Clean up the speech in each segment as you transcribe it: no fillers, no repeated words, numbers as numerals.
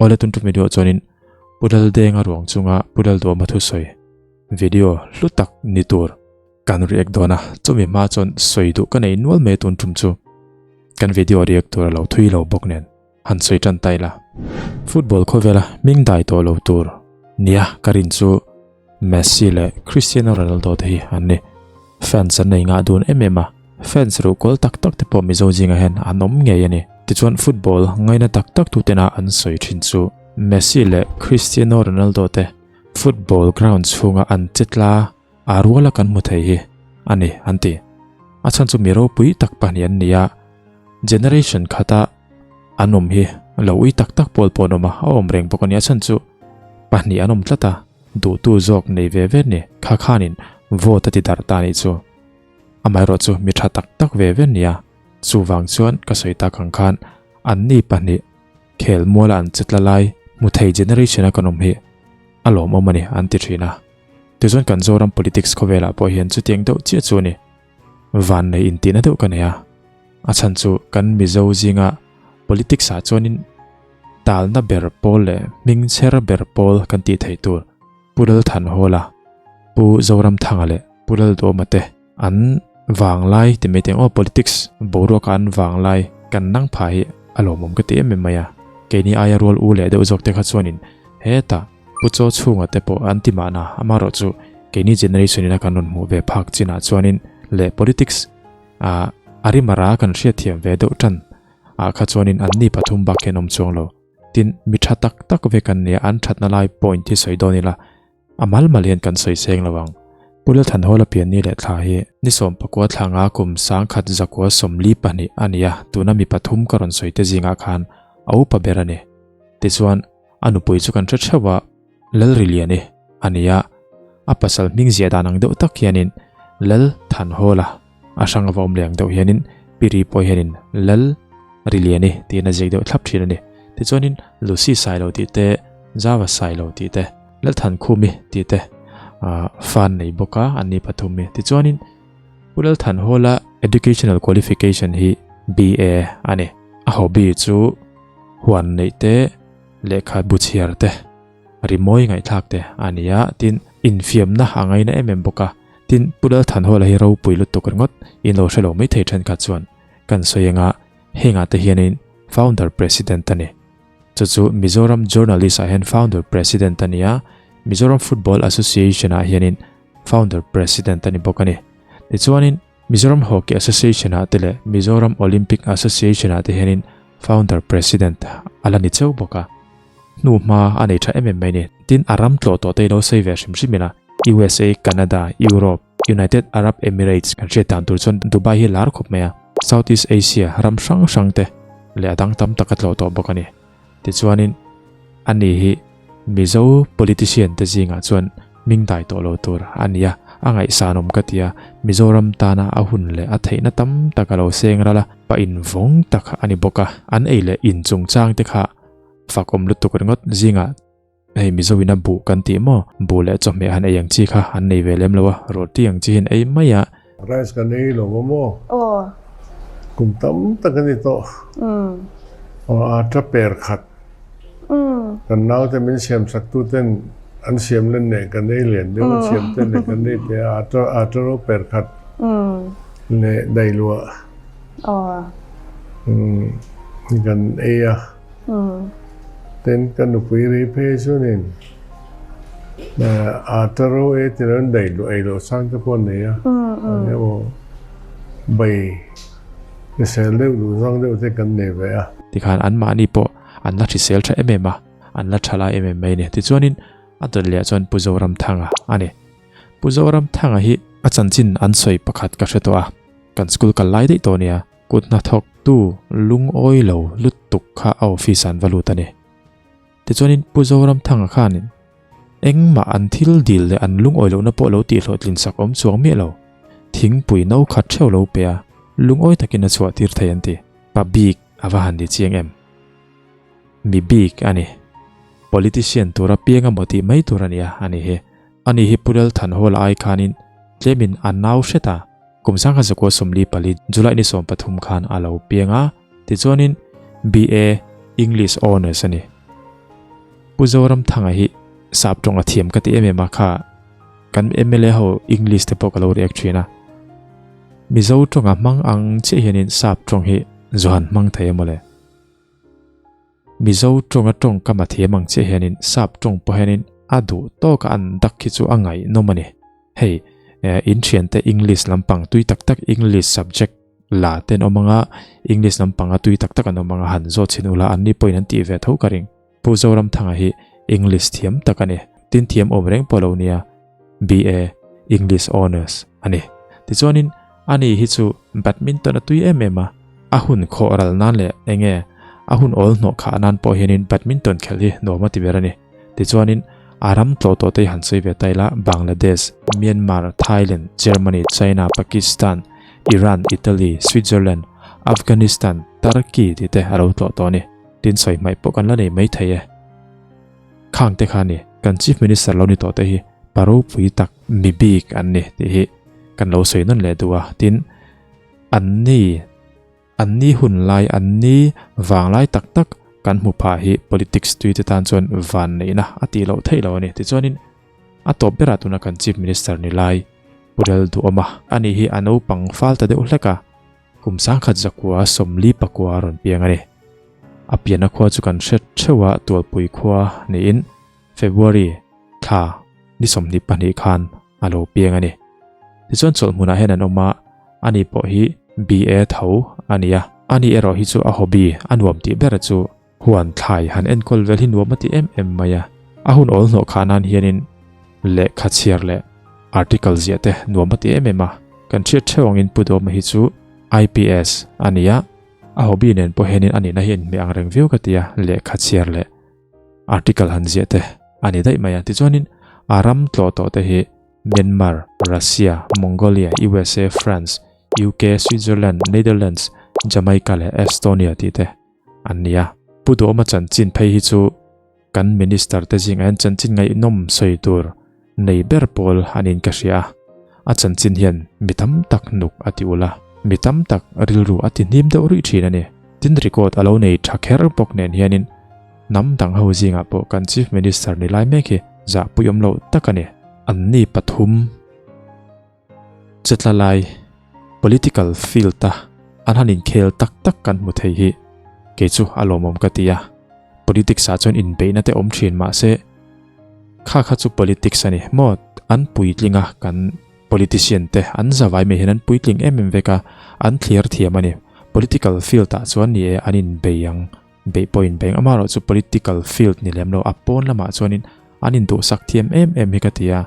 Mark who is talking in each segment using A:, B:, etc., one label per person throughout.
A: Awle tun tum video chuanin Pu Laldenga ruang chunga Pu Lalduama thusawi video hlu tak ni tur kan react dawn a, chumi hma chuan sawi duh ka nei nual mai tun tum chu kan video react tur a lo thui lo bawk nen han sawi tan ta ila. Football khawvela hming dai tawh lo tur nia ka rin chu Messi leh Cristiano Ronaldo te hi an ni. Fans an nei ngah dun em em a, fans ruhkawl tak tak te pawh Mizo zingah hian an awm ngei a ni. Tichuan football ngaina tak tak tuten a an sawi thin chu Messi leh Cristiano Ronaldo te football ground chhunga an che tla a ruala kan hmu thei hi a ni an ti. A chhan chu mi ropui tak pahnih an ni a, generation khata an awm hi lo ui tak tak pawl pawh an awm a, a awm reng bawk a ni. A chhan chu pahnih an awm tlat a, duhtu zawk nei ve ve ni. Kha khanin vote a ti darh ta a nih chu. Amaherawh chu mi tha tak tak ve ve ni a, chuvang chuan ka sawi tak ang khan anni pahnih khel muala an che tla lai hmu thei generation a kan awm hi a lawmawm a ni an ti thin a. Tichuan kan Zoram politics khawvelah pawh hian chutiang deuh chiah chu a ni. Vannei intihna deuh ka nei a, a chhan chu kan Mizo zinga politics ah chuanin talna ber pawl leh hming chher ber pawl kan tih theih tur Pu Lalthanhawla, Pu Zoramthanga leh Pu Lalduama te an vanglai ti mai teng aw politics boruaka an vanglai kan nang pha hi a lawmawm ka ti em em mai a, keini aia rual u leh deuh zawk te kha chuanin hetah Pu Chaw chhunga te pawh an ti mahna, amaherawh chu keini generation ina kan rawn hmuh ve phak chinah chuanin leh politics ah a rimara kan hriatthiam ve deuh tan ah kha chuanin anni pathum bak hian awm chuang lo. Tin, mi tha tak tak vek an nia, an thatna lai point hi sawi dawn ila, a mal mal hian kan sawi seng lo ang. Pu Lalthanhawla pianni leh thla hi ni 19 thla nga kum 1942 a ni a, tuna mi pathum ka rawn sawi te zingah khan a upa ber a ni. Tichuan, A nupui chu kan hre theuh a, Lalriliani a ni a, a pasal hming ziah dan ang deuh tak hianin Lal Thanhawla a hrang ava awm leh ang deuh hianin Piri pawh hianin Lal Riliani tiin a ziak deuh thlap thin a ni. Tichuanin Lucy Sailo tih te, Java Sailo tih te, Lal Thankhumi tih te fan nei bawk a, an ni pathum hi. Tichuanin Pu Lal Thanhawla educational qualification hi BA a ni. A hobby chu huan neih te, lehkha bu chhiar te, rimawi ngaihthlak te a ni a, tin infiamna a ngaina em em bawk a, tin Pu Lalthanhawla hi ropui lutuk ringawt in lo hre lo mai thei thenkhat chuan kan sawi anga hengah te hianin founder president a ni. Chu chu Mizoram Journalist ah hian founder president a ni a, Mizoram Football Association ah hianin founder president a ni bawk a ni. Tichuanin Mizoram Hockey Association ah te leh Mizoram Olympic Association ah te hianin Founder President a la ni cheu bawk a. Hnu hma a nei tha em em mai ni. Tin, a ram tlawh tawh te hi lo sawi ve hrim hrim ila, USA, Canada, Europe, United Arab Emirates kan hriat dan tur chuan Dubai hi lar khawp mai a. South East Asia ram hrang hrang te leh a dang tam tak a tlawh tawh bawk a ni. Tichuanin, ani hi Mizo politician te zingah chuan hming dai tawh lo tur a ni a, a ngaihsanawm ka ti a, Mizoram tana a hun leh a theihna tam tak a lo seng ral a, pa invawng tak a ni bawk a, an ei leh in chungchang te kha fakawm lutuk ringawt zingah hei Mizo in a buh kan tih maw, buh leh chawhmeh han ei ang chi kha an nei ve lem lo a, roti ang chi hi an ei mai a.
B: Rice kan ei lo a maw?
C: Aw.
B: Kum tam tak a ni tawh. Aw a ta per khat. Kan naute min siam sak tu ten an siam len nen kan ei lian deuh an siam te nen kan ei te a ta a ta ro per khat leh dai luah.
C: Aw.
B: Kan ei a. Tin ka nupui ri phei chuanin A ta ro e ti lo in daih luh ei loh chang te pawh an nei a, eng emaw bai hrisel deuh duh zawng deuh te kan nei ve a.
A: Tikhan anmahni pawh an la hrisel tha em em a, an la tha lai em em mai a ni. Tichuanin a dawt leh ah chuan Pu Zoramthanga a ni. Pu Zoramthanga hi a chanchin an sawi pakhat ka hre tawh a, kan school kal lai daih tawh nia, kut hnathawk tu lungawi lo lutuk kha a office ah an va lut a ni. Tichuanin Pu Zoramthanga khanin engmah an thil dil leh an lungawi lohna pawh lo tihhlawhtlin sak awm chuang miah lo, thingpui no khat theuh lo pe a, lungawi takin a chhuah tir thei an ti. Pa bik a va han ni chiang em? Mi bik a ni. Politician tura piang emaw tih mai tur a nia a ni hi. Ani hi Pu Lalthanhawla ai khanin tlemin a nau hret a, kum 1944 July ni 13 khan a lo piang a, Tichuanin BA English Honours a ni. Pu Zoramthanga hi sap tawng a thiam ka ti em em a kha kan mla ho English te pawh ka lo react thin a. Mizo tawnga hmang ang chiah hianin sap tawng hi Johan hmang thei a mawle. Mizo tawnga tawngkam a thiam ang chiah hianin sap tawng pawh hianin a duh tawka an dak hi chu a ngaihnawm a ni. Hei in thiante English lampang tui tak tak English subject la te an awm anga English lampanga tui tak tak an awm anga han zawt chhin ula anni pawhin an tih ve tho ka ring. Pu Zoramthanga hi English thiam tak a ni. Tin thiam awm reng pawh lo nia BA English Honours a ni. Tichuanin ani hi chu badminton a tui em em a, a hun khawh ral nan leh enge a hun awl hnawh khah nan pawh hianin badminton khelh hi nuam a ti ber a ni. Tichuanin a ram tlawh tawh te hi han sawi ve ta ila, Bangladesh, Myanmar, Thailand, Germany, China, Pakistan, Iran, Italy, Switzerland, Afghanistan, Turkey tih te a lo tlawh tawh a ni. Tin sawi hmaih pawh kan la nei mai thei e. Khang te kha ni, kan Chief Minister lo ni tawh te hi pa ropui tak mi bik an ni tih hi kan lo sawi nawn leh duh a. Tin, an ni, an ni hun lai, an ni vang lai tak tak kan hmu phah hi politics tui te tan chuan van neihna a tih loh theih lo a ni. Tichuanin a tawp berah tuna kan Chief Minister ni lai Pu Lalduhawma ani hi a naupang fal ta deuh hlek a. Kum sangkhat zakua 49 a rawn piang a ni. A pianna khua chu kan hre theuh a, Tualpui khua niin February thla ni 22 khan a lo piang a ni. Tichuan chawlh hmunah hian an awm a, ani pawh hi BA tho a ni a. Ani erawh hi chu a hobby, a nuam tih ber chu Huan thlai han enkawl vel hi nuam a ti em em mai a, a hun awl hnawh khah nan hianin lehkha chhiar leh article ziah te nuam a ti em em a, kan hriat theuh angin Pu Dawma hi chu IPS a ni a, a hobby nen pawh hianin a nihna hi a inhmeh ang reng viau ka ti a, lehkha chhiar leh article han ziah te a ni daih mai a, tichuanin a ram tlawh tawh te hi Myanmar, Russia, Mongolia, USA, France, UK, Switzerland, Netherlands, Jamaica leh Estonia tih te. an ni a. Pu Duhawma chanchin phei hi chu kan Minister te zingah hian chanchin ngaihnawm sawi tur nei ber pawl a niin ka hria a. A chanchin hian mi tam tak nuk a ti ul a, mi tam tak rilru a ti hnim deuh ruih thin a ni. Tin record a lo nei tha kher bawk nen hianin hnam dang ho zingah pawh kan Chief Minister ni lai mek hi zahpuiawm loh tak a ni. Anni pathum. Chetla lai political field a an han inkhel tak tak kan hmu thei hi kei chu a lawmawm ka ti a, politics ah chuan inbeihna te awm thin mahse kha kha chu politics a ni maw an puitling a kan politician te an zavai mai hian an puitling em em vek a an thlir thiam a ni political field ah chuan ni e an inbei ang beih pawh inbei ang amaherawhchu political field ni lem lo a pawn lamah chuanin an induhsak thiam em em hi ka ti a.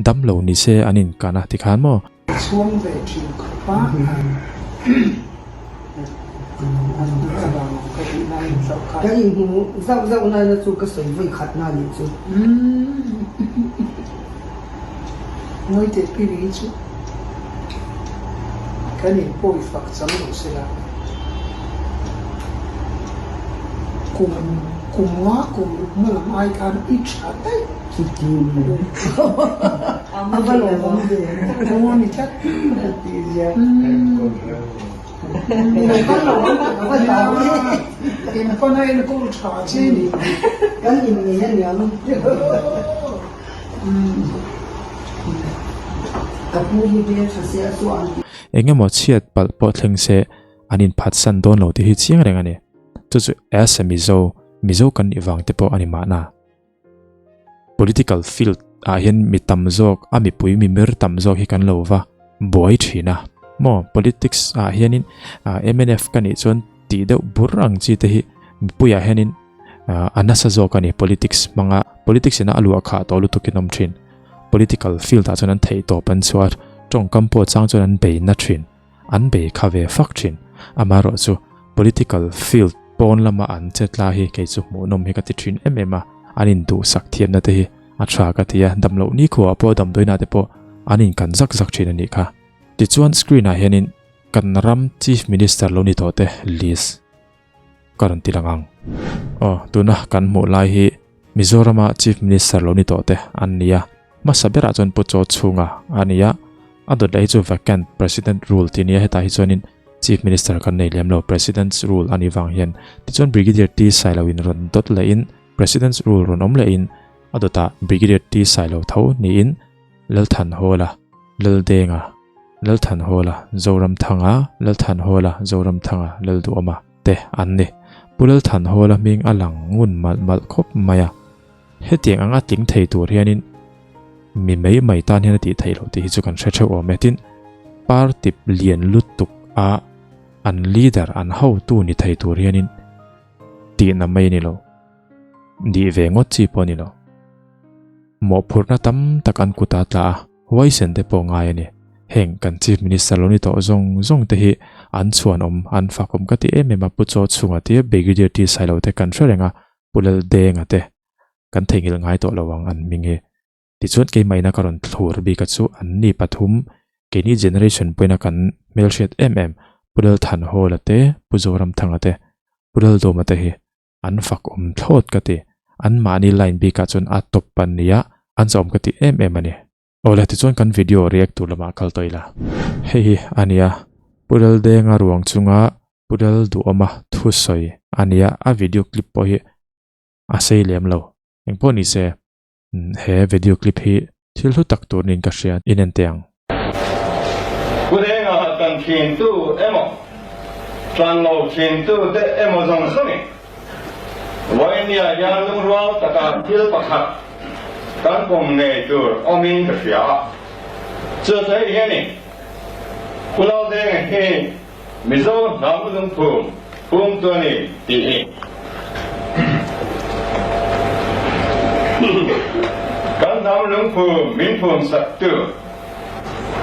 A: Dam lo ni se an inkan a tikhan maw?
C: Chhuang ve thin khawp a,
D: Kan inhmu zauh zauh nana chu ka sawi vawi khat na nih chu.
C: Ngawi teh Pili chu kan inpawi fak chang lo se la, kum kum nga kum ruk hma lam ai khan i tha daih. A va lawmawm ve. Aw ni tlat. In pana enkawl tha che ni.
D: Kan innei a niang. Ka pu hi hmel tha se a chuah ang tih.
A: Engemaw chhiat palh pawh thleng se an inphatsan dawn lo tih hi chiang reng a ni. Chu chu as a Mizo, Mizo kan nih vang te pawh a ni mahna. Political field ah hian mi tam zawk a mipui mimir tam zawk hi kan lo va buai thin a maw politics ah hianin mnf ka nih chuan tih deuh bur ang chi te hi mipui ah hianin a nasa zawk a ni politics hmanga politics ina a luah khah tawh lutuk in awm thin political field ah chuan an theih tawp an chhuah a tawngkam pawh chang chuan an bei na thin. An bei kha ve fak thin. Amaherawhchu political field pawn lama an che tla hi kei chu hmuhnawm hi ka ti thin em em a, an induhsak thiamna te hi a tha ka ti a, damloh nikhuaah pawh damdawiinah te pawh an inkan zak zak thin a nih kha. Tichuan screen ah hianin kan ram Chief Minister lo ni tawh te list ka rawn ti lang ang. Aw, tuna kan hmuh lai hi Mizorama Chief Minister lo ni tawh te an ni a, hmasa berah chuan Pu Chaw Chhunga a ni a, a dawt leh hi chu vacant President rule tih a ni a, hetah hi chuanin Chief Minister kan nei lem lo, President's rule a nih vang hian. Tichuan Brigadier T Sailoin rawn dawt lehin. President's Rule rawn awm lehin a dawtah Brigadier T Sailo tho niin Lalthanhawla, Laldenga, Lalthanhawla, Zoramthanga, Lalthanhawla, Zoramthanga, Lalduhawma te an ni. Pu Lalthanhawla hming a lang ngun malh malh khawp mai a. Hetiang anga tling thei tur hianin mi mai mai tan hian a tih theih loh tih hi chu kan hre theuh awm e. Tin, party lian lutuk a an leader, an hotu ni thei tur hianin tihna mai a ni lo, nih ve ngawt chi pawh a ni lo. Mawhphurhna tam tak an kut a tla a, huaisen te pawh ngai a ni. Heng kan Chief Minister lo ni tawh zawng zawng te hi an chhuanawm, an fakawm ka ti em em a, Pu Chaw chhunga te, Brigadier T Sailo te kan hre reng a, Pu Laldenga te kan theihnghilh ngai tawh lo ang an hming hi. Tichuan keimahina ka rawn thlur bik a chu anni pathum keini generation pawhin a kan hmelhriat em em Pu Lalthanhawla te, Pu Zoramthanga te, Pu Laldawma te hi an fak awm thlawt ka ti. Anmahni line bikah chuan a tawp an nia, an chawm ka ti em em a ni. Awle tichuan kan video react tur lamah kal tawh ila. Hei hi a nia, Pu Laldenga ruang chunga Pu Lalduhawma thusawi a nia, a video clip pawh hi a sei lem lo. Engpawh ni se, he video clip hi thil hlu tak tur niin ka hria, in en teh ang.
E: Pu Denga kan thintu emaw, tlan lo thintu te emaw zawng zawngin Vawinia hian lungrual taka thil pakhat kan pawm ngei tur awmin ka hria a. Chu chu hei hian i Pu Laldenga hi Mizo hnam lungphum pum tu a ni tih hi kan hnam lungphum min phum sak tu,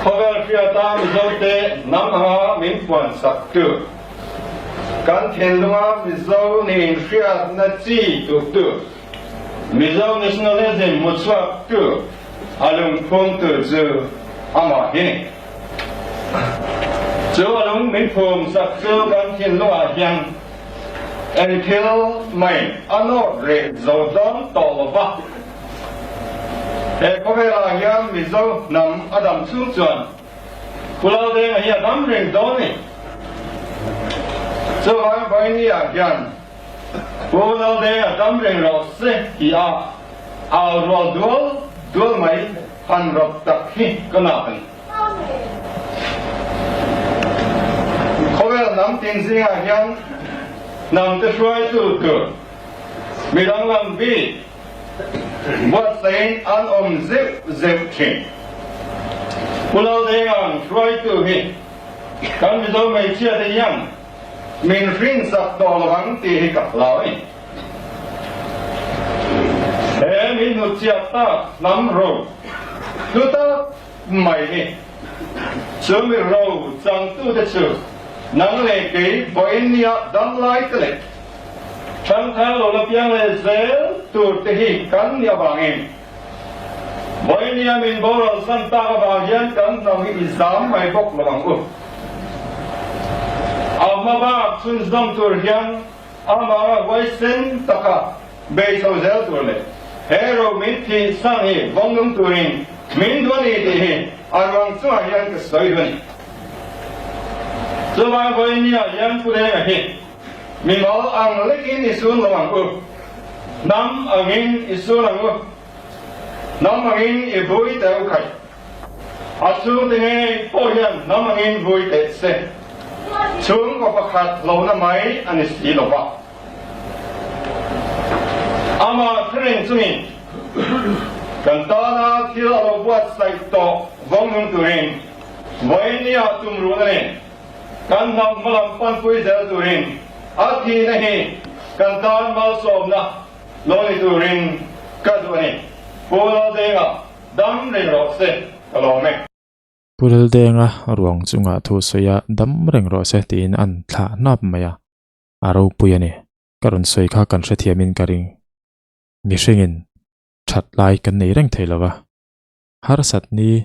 E: khawvel hriata Mizote hnam anga min puan sak tu, Kan thinlunga Mizo nih inhriatna chi tuktu, Mizo nationalism hmuchhuaktu, a lungphumtu chu amah hi ni. Chu a lung min phum sak chu kan thinlungah hian eng thil mai a nawt reh zo dawn tawh lo va. He khawvelah hian Mizo hnam a dam chhung chuan Pu Laldenga hi a dam reng dawn a ni. Chuvang Vawinia hian Pu Laldenga dam reng rawh se ti a au rual dual dual mai han rawp tak hi ka nak a ni. Khawvel hnam tin zingah hian hnam te hruaitu tur mi danglam bik Buatsain an awm zeuh zeuh thin. Pu Laldenga'n hruaitu hi kan Mizo hmeichhia te hian min hrinsak tawh lo ang tih hi ka hlau a ni. He min hnutchhiat tak hnam ro hlu tak mai hi chu mi ro changtute chu nang leh kei vawiin nia damlai te leh Ṭhangthar lo la piang leh zel tur te hi kan nih avangin vawinia min boral san tak avang hian kan hnam hi i zam mai bawk lo ang u. A hma bak chhunzawm tur hian amah huaisen taka bei chho zel tur leh he ro min thih san hi vawngnung turin min duh a ni tih hi a ruang chungah hian ka sawi duh a ni. Chuvang vawinia hian Pu Denga hi Mimal ang lekin i sun lo ang u. Hnam angin i sun ang u. Hnam angin i vui teh u khaih. A chhungte ngei pawh hian hnam angin vui teh se. Chhungkaw pakhat hlona mai a ni si lo va. Amah thureng chungin kan tana thil a lo buatsaih tawh vawngnung turin vawinia tumruhna nen Kan hnam hmalam panpui zel turin a thihna hi kan tan malsawmna lo ni turin ka duh a ni. Pu Laldenga dam reng rawh se ka lawm e.
A: Pu Laldenga ruang chungah thu sawi a dam reng rawh se tiin an thlah hnap mai a, a ropui a ni. Ka rawn sawi kha kan hrethiamin ka ring. Mihringin that lai kan nei reng thei lo va, harsat ni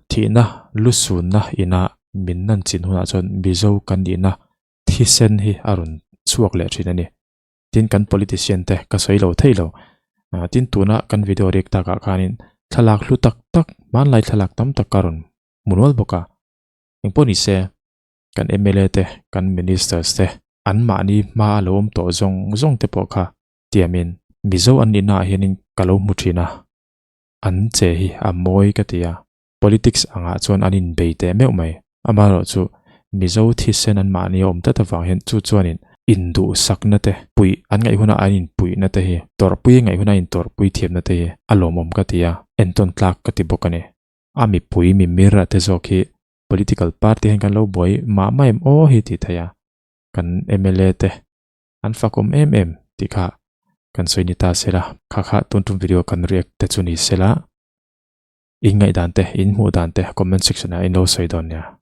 A: Thihna lusunna ina min nan chin hunah chuan Mizo kan nihna thisen hi a rawn chhuak leh thin a ni. Tin kan politician te ka sawi lo thei lo. Tin tuna kan video riak takah khanin thlalak hlu tak tak hmanlai thlalak tam tak ka rawn hmu nual bawk a. Engpawh ni se kan mla te kan ministers te anmahni hma a lo awm tawh zawng zawng te pawh kha tiamin. Mizo an nihna ah hianin ka lo hmu thin a, an che hi a mawi ka ti a, politics angah chuan an inbei teh meuh mai. Amaherawhchu Mizo thisen an mahni a awm tlat avang hian chu chuanin induhsakna te, puih an ngaih hunah an inpuihna te hi, tawrhpui a ngaih hunah intawrhpui thiamna te hi a lawmawm ka ti a, entawn tlak ka ti bawk a ni. A mipui mimir a te zawk hi political party hian kan lo buai mah mah em aw hi tih theih a, kan mla te an fakawm em em tih kha kan sawi ni ta sela, kha kha tun tum video kan react te chu ni sela, in ngaihdan te, in hmuh dan te comment section ah in lo sawi dawn nia.